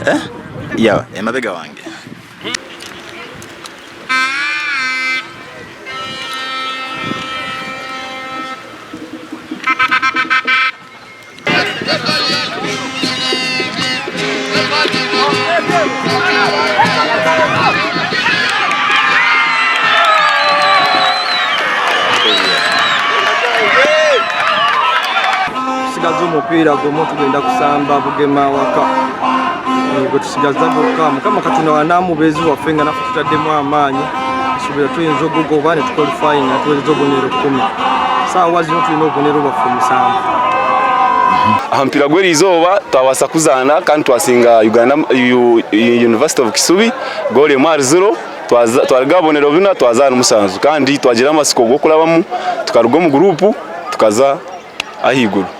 Eh? Ya, emabega wange. Tusigaza omupiira gumwe tugenda kusamba Bugema awaka gwe tusigaza gwokka. Mukama Katonda wanaamubeezi waffe nga naffe tutaddemu amaanyi nsuubira tuyinza ogugoba ne tukwalifayinga tuweereza obubonero kkumi. Saawa zino tulina obubonero bwaffe musanvu. Aha mupiira gw'eriizooba twabaasa kuzaana kandi twasinga Uganda University of Kisubi goolo emwe ahari ziro. Twaruga aha bubonero buna twaza ahari musanju kandi twagira amatsiko g'okurabamu tukaruga omu guruupu tukaza ahaiguru.